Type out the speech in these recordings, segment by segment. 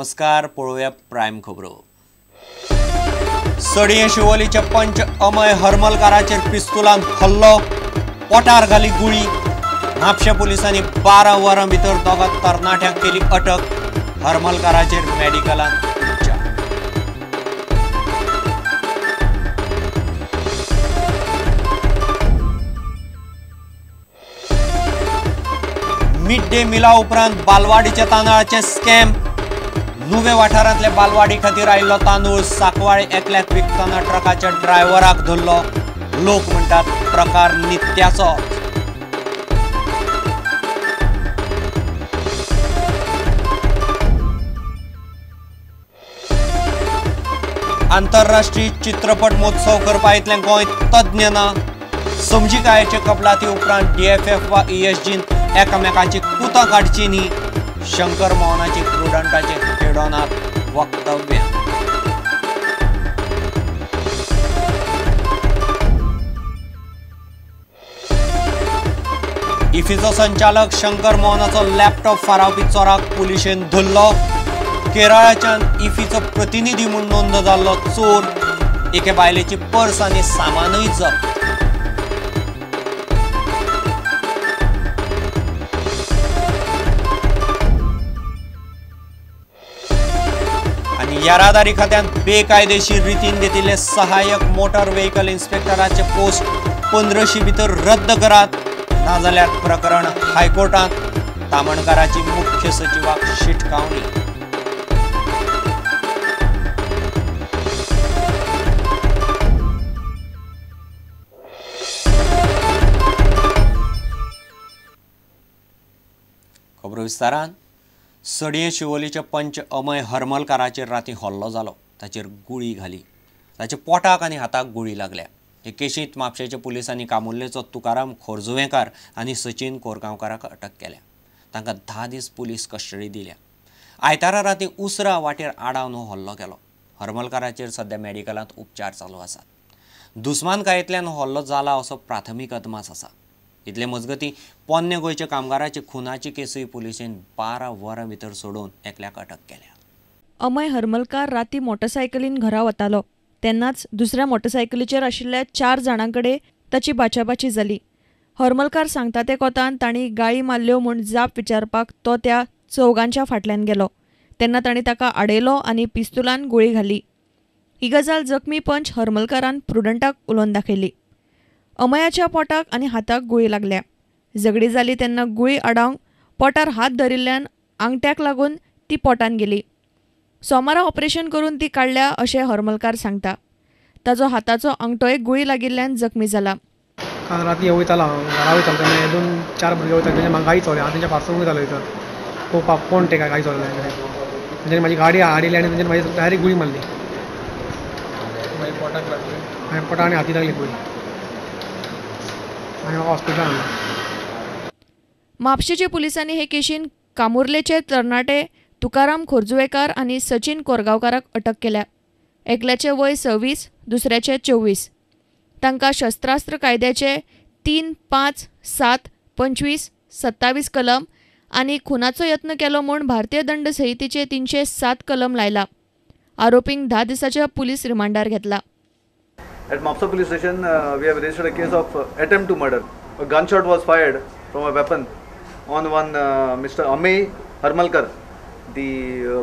नमस्कार, पळोवया प्रायम खबरो। सडयें शिवोलीचे पंच अमय हरमलकाराचेर पिस्तुलान हल्लो, पोटार घाली गुळी। म्हापशें पुलिसांनी 12 वरां भितर दोगा तरणाट्यांक केली अटक। हरमलकाराचेर मेडिकलान उपचार। मिड डे मिला उपरांत बालवाडीच्या तांदळाचें स्कॅम। नुवे वाठारांतले बालवाडी खातीर आयिल्लो तांदूळ साकवाळे एकल्याक विकतना ट्रकाच्या ड्रायव्हराक धरलो। लोक म्हणटात प्रकार नित्याचो। आंतरराष्ट्रीय चित्रपट महोत्सव करपा इतलें गोंय तज्ञ ना। समजिकायेचे कबलाती उपरांत डीएफएफ वा ईएसजीन एकामेकांची कुतां काडची न्ही, शंकर मोहनाची प्रुडंटाचे हेडोनात वक्तव्य। इफीचो संचालक शंकर मोहनाचो लॅपटॉप फारावपी चोराक पुलिशेन धरलो। केरळाच्यान इफीचो प्रतिनिधी म्हूण नोंद जाल्लो चोर एके बायलेची पर्स आनी सामानूय जप्त। येरादारी खात्यान बेकायदेशीर रितीन घेतिल्ले सहाय्यक मोटर व्हेकल इन्स्पेक्टराचे पोस्ट 15 भितर रद्द करात, नाजाल्यार प्रकरण हायकोर्टांत। तामणकाराची मुख्य सचिवाक शिटकावणी। खबरो विस्तारान। सडयें शिवोलीचे पंच अमय हरमलकाराचेर राती हल्लो जालो। ताचेर गुळी घाली, ताच्या पोटाक आनी हाताक गुळी लागल्या। हे केशींत म्हापशेच्या पुलिसांनी कामुर्लेचो तुकाराम खोर्जुवेंकार आनी सचिन कोरगांवकाराक अटक केल्या। तांकां 10 दीस पुलीस कस्टडी दिल्या। आयतारा राती उसरा वाटेर आडावन हो हल्लो केलो। हरमलकाराचेर सद्या मेडिकलांत उपचार चालू आसात। दुस्मानकायेंतल्यान हो हल्लो जाला असो प्राथमीक अदमास आसा। इतले मजगती पोन्ने गोंयच्या कामगाराची खुनाची केसूय पुलिसेन 12 वरां भितर सोडून एकल्याक अटक केल्या। अमय हरमलकार राती मोटरसायकलीन घरा वतालो तेन्नाच दुसऱ्या मोटरसायकलीचेर आशिल्ल्या 4 जाणां कडेन ताची बाचाबाची जाली। हरमलकार सांगता ते कोतान तांणी गाळी मारल्यो म्हूण जाप विचारपाक तो त्या चौगांच्या फाटल्यान गेलो तेन्ना तांणी ताका आडयलो आनी पिस्तुलान गुळी घाली। ही गजाल जखमी पंच हरमलकारान प्रुडंटाक उलोवन दाखयली। अमयाच्या पोटाक आनी हाताक गुळी लागल्या। झगडी जाली तेन्ना गुळी आडावंक पोटार हात धरिल्ल्यान आंगट्याक लागून ती पोटान गेली। सोमारा ऑपरेशन करून ती काडल्या अशें हरमलकार सांगता। ताजो हाताचो आंगटोय गुळी लागिल्ल्यान जखमी जाला। काल राती वयतालो हांव घरा वयतालो तेन्ना 2 4 भुरगे वयताले, तेंच्या म्हाका गाडी चोरली। हांव तेंच्या फाटसून वयतालो थंय पळोवपाक कोण ते काय गाडी चोरले। तेंच्यांनी म्हाजी गाडी हाडिल्ली आनी तेंच्यांनी म्हाजी डायरेक्ट गुळी मारली। पोटाक लागली, मागीर पोटाक आनी हाती लागली गुळी। म्हापशेच्या पुलिसांनी हे केशीन कामुर्लेचे तरणाटे तुकाराम खोर्जुवेकार आनी सचिन कोरगांवकाराक अटक केल्या। एकल्याचे वय 26, दुसऱ्याचे 24। तांकां शस्त्रास्त्र कायद्याचे 3, 5, 7, 25, 27 कलम आनी खुनाचो यत्न केलो म्हूण भारतीय दंड संहितेचे 307 कलम लायला। आरोपींक 10 दिसाच्या पुलीस रिमांडार घेतला। At Mapsa police station, we have registered a case of attempt to murder. A gunshot was fired from a weapon on one Mr. Amey Harmalkar. The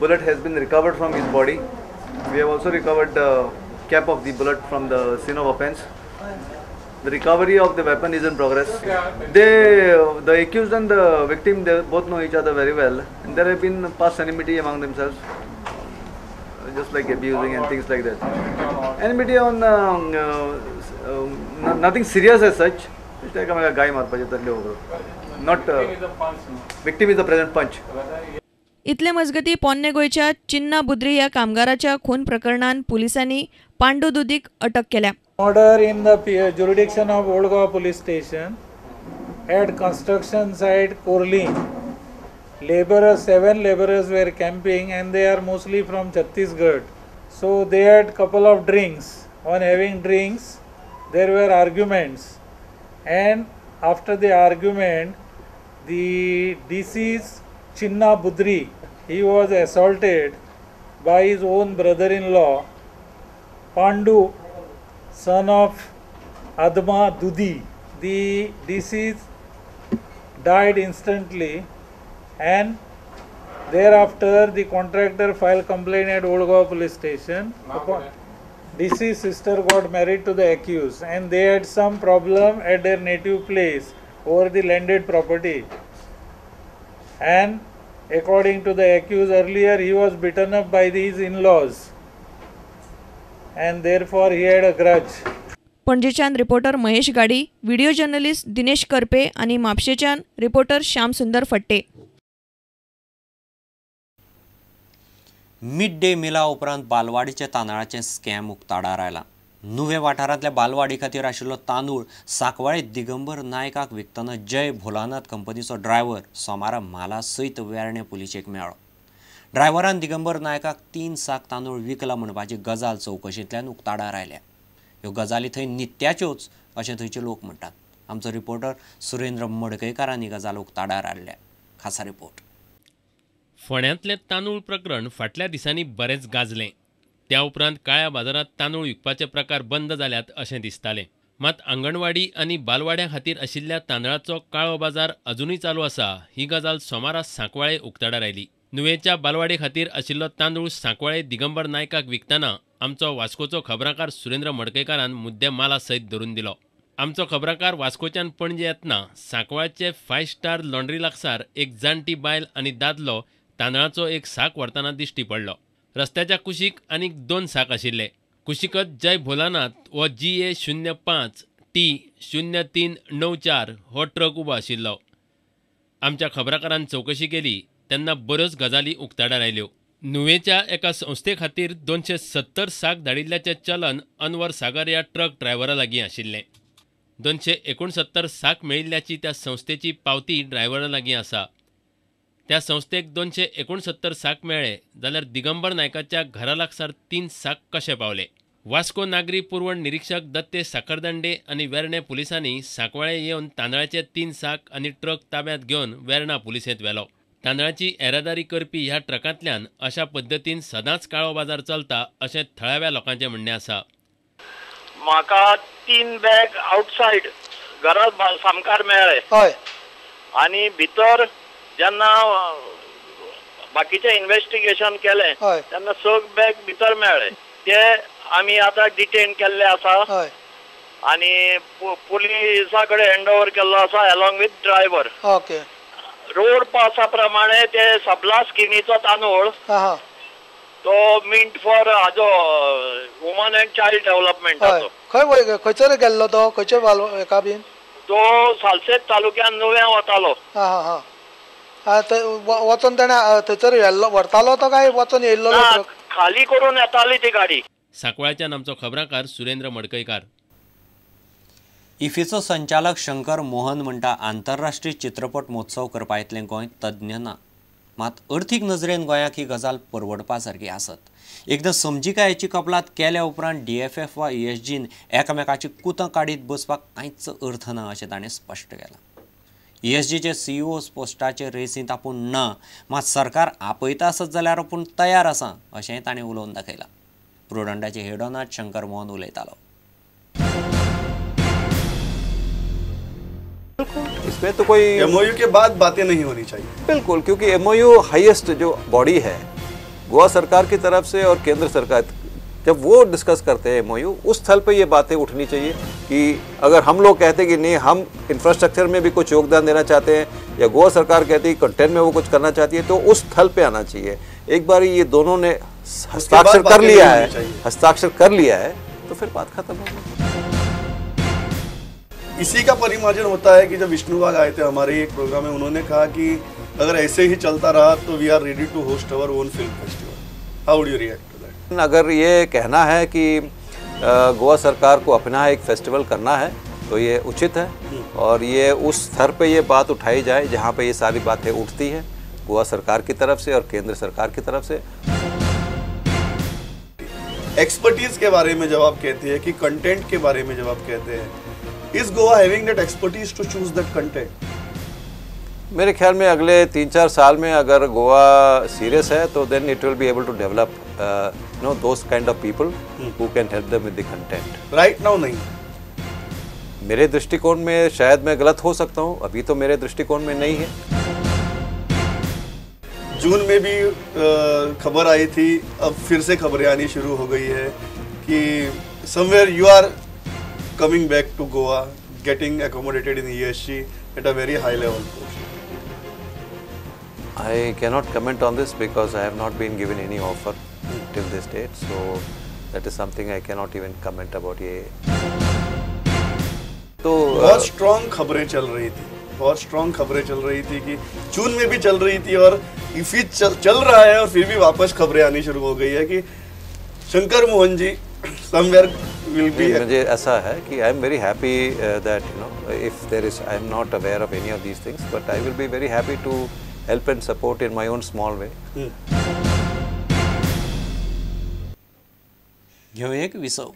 bullet has been recovered from his body. We have also recovered the cap of the bullet from the scene of offense. The recovery of the weapon is in progress. The accused and the victim, they both know each other very well, and there have been past enmity among themselves, just like abusing and things like that. Enmity on nothing serious as such. Just like a guy not victim is the present punch. इतले मजगती पोन्ने गोंयच्या चिन्ना बुद्री ह्या कामगाराच्या खून प्रकरणान पुलिसांनी पांडू दुदीक अटक केल्या। Murder in the jurisdiction of Old Goa police station at construction site Korlim. Laborers, 7 laborers were camping and they are mostly from Chhattisgarh. So they had couple of drinks. On having drinks, there were arguments, and after the argument, the deceased Chinna Budri He was assaulted by his own brother-in-law, Pandu, son of Adma Dudi. The deceased died instantly, and thereafter the contractor filed complaint at Old Goa Police Station. Deceased sister got married to the accused, and they had some problem at their native place over the landed property. And according to the accused earlier, he was beaten up by these in-laws, and therefore he had a grudge. पणजेच्यान reporter Mahesh Gadi, video journalist Dinesh Karpe आनी म्हापशेच्यान reporter Shyam Sundar Phadte. Mid day मिला उपरांत बालवाडीचे तांदळाचें scam उक्ताडार आयलां. नुवें वाठारांतल्या बालवाडी खातीर आशिल्लो तांदूळ सांकवाळे दिगंबर नायकाक विकतना जय भोलानाथ कंपनीचो ड्रायव्हर सोमारा म्हाला सयत वेर्णें पुलिशेक मेळ्ळो. ड्रायव्हरान दिगंबर नायकाक 3 साक तांदूळ विकला म्हणपाची गजाल चवकशेंतल्यान उक्ताडार आयल्या. ह्यो गजाली थंय नित्याच्योच अशें थंयचे लोक म्हणटात. आमचो रिपोर्टर सुरेंद्र मडकयकारान ही गजाल उक्ताडार हाडल्या. खासा रिपोर्ट. फोंड्यांतलें तांदूळ प्रकरण फाटल्या दिसांनी बरेंच गाजलें. त्या उपरांत काळ्या बाजारांत तांदूळ विकपाचे प्रकार बंद जाल्यात अशें दिसतालें. मात आंगणवाडी आनी बालवाड्यां खातीर आशिल्ल्या तांदळाचो काळो बाजार अजुनूय चालू आसा ही गजाल सोमारा सांकवाळे उक्ताडार आयली. नुवेंच्या बालवाडी खातीर आशिल्लो तांदूळ सांकवाळे दिगंबर नायकाक विकतना आमचो वास्कोचो खबराकार सुरेंद्र मडकयकारान मुद्दे माला सयत धरून दिलो. आमचो खबराकार वास्कोच्यान पणजे येतना सांकवाळचे 5 स्टार लॉन्ड्री लागसार एक जाणटी बायल आनी दादलो तांदळाचो एक साक व्हरतना दिश्टी पडलो. रस्त्याच्या कुशीक आनीक 2 साक आशिल्ले. कुशीकच जय भोलानाथ हो GA 05 T 0394 हो ट्रक उबो आशिल्लो. आमच्या खबराकारान चवकशी केली तेन्ना बऱ्योच गजाली उक्ताडार आयल्यो. नुवेंच्या एका संस्थे खातीर 270 साक धाडिल्ल्याचें चलन अनवर सागर ह्या ट्रक ड्रायव्हरा लागीं आशिल्लें. 269 साक मेळिल्ल्याची त्या संस्थेची पावती ड्रायव्हरा लागीं आसा. त्या संस्थेक 269 साक मेळ्ळे जाल्यार दिगंबर नायकाच्या घरा लागसार 3 साक कशे पावले? वास्को नागरी पुरवण निरीक्षक दत्ते साखरदांडे आनी वेर्णें पुलिसांनी सांकवाळे येवन तांदळाचे 3 साक आनी ट्रक ताब्यांत घेवन वेर्णा पुलिसेंत व्हेलो. तांदळाची येरादारी करपी ह्या ट्रकांतल्यान अशा पद्दतीन सदांच काळो बाजार चलता अशें थळाव्या लोकांचें म्हणणें आसा. म्हाका 3 बॅग आउटसायड घरा सामकार मेळ्ळे आनी भितर जेन्ना बाकीचें इन्वेस्टिगेशन केलें तेन्ना 6 बॅग भितर मेळ्ळे. ते आमी आतां डिटेन केल्ले आसा आनी पुलिसा कडेन हँड ओवर केल्लो आसा along with driver. Okay. Road पासा प्रमाणे ते सबला स्किमीचो तांदूळ तो मिंट फॉर हाजो वुमन अँड चायल्ड डेव्हलपमेंटाचो. खंय खंयसर गेल्लो तो? खंयचे हेका बीन? तो सालसेत तालुक्यान नुव्यां वतालो. हां हां वचोन तेणें थंयसर व्हरतालो तो काय वचोन येयल्लो? खाली करून येताली ती गाडी. सांकवाळच्यान आमचो खबराकार सुरेंद्र मडकयकार. इफीचो संचालक शंकर मोहन म्हणटा आंतरराष्ट्रीय चित्रपट महोत्सव करपा इतलें गोंय तज्ञ ना, मात अर्थीक नजरेन गोंयाक ही गजाल परवडपा सारकी आसत. एकदां समजिकायेची कबलात केल्या उपरांत DFF वा ESGन एकामेकाची कुतां काडीत बसपाक कांयच अर्थ ना अशें ताणें स्पश्ट केलां. ESGचे CEO पोस्टाचे रेसींत आपूण ना, मात सरकार आपयता आसत जाल्यार आपूण तयार आसा अशेंय ताणें उलोवन दाखयलां. प्रुडंटाचे हेडोनाथ शंकर मोहन उलयतालो. इसमें तो कोई MOU के बाद बातें नहीं होनी चाहिए। बिल्कुल, क्योंकि MOU highest जो बॉडी है गोवा सरकार की तरफ से और केंद्र सरकार, जब वो डिस्कस करते हैं MOU, उस स्थल पे ये बातें उठनी चाहिए कि अगर हम लोग कहते हैं कि नहीं हम इंफ्रास्ट्रक्चर में भी कुछ योगदान देना चाहते हैं या गोवा सरकार कहती है कंटेंट में वो कुछ करना चाहती है, तो उस स्थल पे आना चाहिए। एक बार ये दोनों ने हस्ताक्षर कर लिया है, हस्ताक्षर कर लिया है तो फिर बात खत्म हो गई। इसी का परिमार्जन होता है कि जब विष्णु वाघ आए थे हमारे एक प्रोग्राम में, उन्होंने कहा कि अगर ऐसे ही चलता रहा तो we are ready to host our own film festival. How would you react to that? अगर ये कहना है कि गोवा सरकार को अपना एक फेस्टिवल करना है तो ये उचित है और ये उस स्तर पे ये बात उठाई जाए जहाँ पे ये सारी बातें उठती हैं गोवा सरकार की तरफ से और केंद्र सरकार की तरफ से। एक्सपर्टीज के बारे में जब आप कहते हैं कि कंटेंट के बारे में जब आप कहते हैं, is Goa having that expertise to choose that content? मेरे ख्याल में अगले 3-4 साल में अगर गोवा सीरियस है तो then it will be able to develop no those kind of people who can help them with the content. Right now नहीं, मेरे दृष्टिकोण में, शायद मैं गलत हो सकता हूँ, अभी तो मेरे दृष्टिकोण में नहीं है। जून में भी खबर आई थी, अब फिर से खबरें आनी शुरू हो गई है कि somewhere you are coming back to Goa, getting accommodated in ESG at a very high level post. I cannot comment on this because I have not been given any offer till this date, so that is something I cannot even comment about. ये तो बहुत strong खबरें चल रही थी, बहुत strong खबरें चल रही थी कि जून में भी चल रही थी और इफी चल रहा है, और फिर भी वापस खबरें आनी शुरू हो गई है कि Shankar Mohan ji somewhere will be. मुझे ऐसा है कि I am very happy that you know if there is, I am not aware of any of these things, but I will be very happy to help and support in my own small way. घेऊ एक विसव.